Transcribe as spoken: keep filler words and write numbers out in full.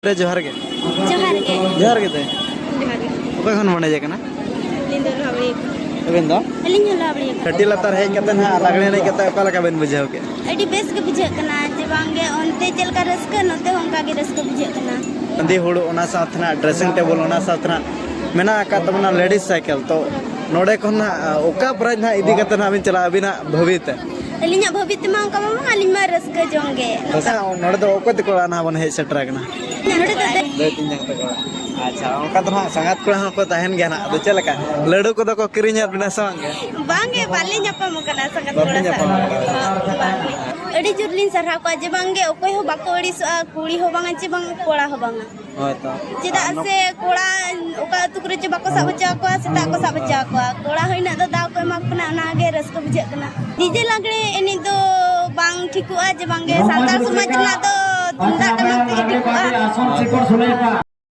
ᱨᱮ ᱡᱚᱦᱟᱨ ᱜᱮ᱾ ᱡᱚᱦᱟᱨ ᱜᱮ᱾ ᱡᱚᱦᱟᱨ ᱜᱮ ᱫᱟᱹᱭ᱾ ᱡᱚᱦᱟᱨ ᱜᱮ᱾ ᱚᱠᱚᱭ ᱠᱷᱚᱱ ᱵᱚᱱ ᱦᱮᱡ ᱟᱠᱟᱱᱟ? ᱟᱹᱞᱤᱧ ᱫᱚ ᱞᱳᱦᱟᱵᱟᱲᱤ᱾ ᱟᱹᱵᱤᱱ ᱫᱚ? ᱟᱹᱞᱤᱧ ᱦᱚᱸ ᱞᱳᱦᱟᱵᱟᱲᱤ ᱠᱷᱚᱱ᱾ ᱴᱟᱹᱴᱤ ᱞᱟᱛᱟᱨ ᱦᱮᱡ ᱠᱟᱛᱮ ᱱᱟᱦᱟᱜ ᱞᱟᱜᱽᱲᱮ ᱮᱱᱮᱡ ᱠᱟᱛᱮ ᱚᱠᱟ ᱞᱮᱠᱟ ᱵᱮᱱ ᱵᱩᱡᱷᱟᱹᱣ ᱠᱮᱫᱼᱟ? ᱟᱹᱰᱤ ᱵᱮᱥ ᱜᱮ ᱵᱩᱡᱷᱟᱹᱜ ᱠᱟᱱᱟ ᱡᱮ ᱵᱟᱝ ᱜᱮ ᱚᱱᱛᱮ ᱪᱮᱫ ᱞᱮᱠᱟ ᱨᱟᱹᱥᱠᱟᱹ, ᱱᱚᱛᱮ ᱦᱚᱸ ᱚᱱᱠᱟ ᱜᱮ ᱨᱟᱹᱥᱠᱟᱹ ᱵᱩᱡᱷᱟᱹᱜ ᱠᱟᱱᱟ᱾ ᱵᱟᱸᱫᱮ ᱦᱩᱲᱩ, ᱚᱱᱟ ᱥᱟᱶᱛᱮ ᱱᱟᱦᱟᱜ dressing table, ᱚᱱᱟ ᱥᱟᱶᱛᱮ ᱱᱟᱦᱟᱜ ᱢᱮᱱᱟᱜ ᱟᱠᱟᱫ ᱛᱟᱵᱚᱱᱟ ladies cycle᱾ ᱛᱚ ᱱᱚᱰᱮ ᱠᱷᱚᱱ ᱱᱟᱦᱟᱜ ᱚᱠᱟ prize ᱱᱟᱦᱟᱜ ᱤᱫᱤ ᱠᱟᱛᱮ ᱱᱟᱦᱟᱜ ᱵᱤᱱ ᱪᱟᱞᱟᱜᱼᱟ ᱟᱹᱵᱤᱱᱟᱜ ᱵᱷᱟᱹᱵᱤᱛ? ᱟᱹᱞᱤᱧᱟᱜ ᱵᱷᱟᱹᱵᱤᱛ ᱛᱮᱢᱟ ᱚᱱᱠᱟ ᱢᱟ ᱵᱟᱝ, ᱟᱹᱞᱤᱧ ᱢᱟ ᱨᱟᱹᱥᱠᱟᱹ ᱡᱚᱝ ᱜᱮ᱾ ᱟᱪᱪᱷᱟ, ᱱᱚᱰᱮ ᱫᱚ ᱚᱠᱚᱭ ᱛᱟᱠᱚ ᱚᱲᱟᱜ ᱱᱟᱦᱟᱜ ᱵᱚᱱ ᱦᱮᱡ ᱥᱮᱴᱮᱨ ᱟᱠᱟᱱᱟ? ᱱᱚᱰᱮ ᱫᱚ ᱫᱟᱹᱭ ᱫᱟᱹᱭ ᱛᱮᱧᱟᱝ ᱛᱟᱠᱚ ᱚᱲᱟᱜ᱾ ᱟᱪᱪᱷᱟ, ᱚᱱᱠᱟ ᱫᱚ ᱱᱟᱦᱟᱜ ᱥᱟᱸᱜᱟᱛ ᱠᱚᱲᱟ ᱦᱚᱸᱠᱚ ᱛᱟᱦᱮᱱ ᱜᱮᱭᱟ ᱱᱟᱦᱟᱜ᱾ ᱟᱫᱚ ᱪᱮᱫ ᱞᱮᱠᱟ? ᱞᱟᱹᱰᱩ ᱠᱚᱫᱚ ᱠᱚ ᱠᱤᱨᱤᱧ ᱟᱫ ᱵᱤᱱᱟ ᱥᱮ ᱵᱟᱝ ᱜᱮ? ᱵᱟᱝ ᱜᱮ, ᱵᱟᱞᱮ ᱧᱟᱯᱟᱢ ᱟᱠᱟᱱᱟ ᱥᱟᱸᱜᱟᱛ ᱵᱟᱯᱮ ᱠᱚᱲᱟ ᱥᱟᱶ᱾ ᱧᱟᱯᱟᱢ ᱟᱠᱟᱱᱟ? ᱵᱟᱝ ᱜᱮ᱾ ᱟᱹᱰᱤ ᱡᱳᱨ ᱞᱤᱧ ᱥᱟᱨᱦᱟᱣ ᱠᱚᱣᱟ ᱡᱮ ᱵᱟᱝ ᱜᱮ ᱚᱠᱚᱭ ᱦᱚᱸ ᱵᱟᱠᱚ ᱟᱹᱲᱤᱥᱚᱜᱼᱟ, ᱠᱩᱲᱤ ᱦᱚᱸ ᱵᱟᱝᱟ ᱪᱮ ᱵᱟᱝ ᱠᱚᱲᱟ ᱦᱚᱸ ᱵᱟᱝᱟ᱾ ᱦᱳᱭ ᱛᱚ᱾ ᱪᱮᱫᱟᱜ ᱟᱨ ᱱᱚ- ᱥᱮ ᱠᱚᱲᱟ ᱚᱠᱟ ᱟᱹᱛᱩ ᱠᱚᱨᱮ ᱪᱚ ᱵᱟᱠᱚ ᱥᱟᱵ ᱦᱚᱪᱚ ᱟᱠᱚᱣᱟ, ᱥᱮᱛᱟᱜ ᱠᱚ ᱥᱟᱵ ᱦᱚᱪᱚ ᱟᱠᱚᱣᱟ᱾ ᱠᱚᱲᱟ ᱦᱚᱸ ᱤᱱᱟᱹᱜ ᱫᱚ ᱫᱟᱣ ᱠᱚ ᱮᱢᱟ ᱠᱚ ᱠᱟᱱᱟ, ᱚᱱᱟ ᱜᱮ ᱨᱟᱹᱥᱠᱟᱹ ᱵᱩᱡᱷᱟᱹᱜ ᱠᱟᱱᱟ᱾ DJ ᱞᱟᱜᱽᱲᱮ ᱮᱱᱮᱡ ᱫᱚ ᱵᱟᱝ ᱴᱷᱤᱠᱚᱜᱼᱟ, ᱡᱮ ᱵᱟᱝ ᱜᱮ ᱥᱟᱱᱛᱟᱲ ᱥᱚᱢᱟᱡᱽ ᱨᱮᱱᱟᱜ ᱫᱚ ᱛᱩᱢᱫᱟᱜ ᱴᱟᱢᱟᱠ ᱛᱮᱜᱮ ᱴᱷᱤᱠᱚᱜᱼᱟ᱾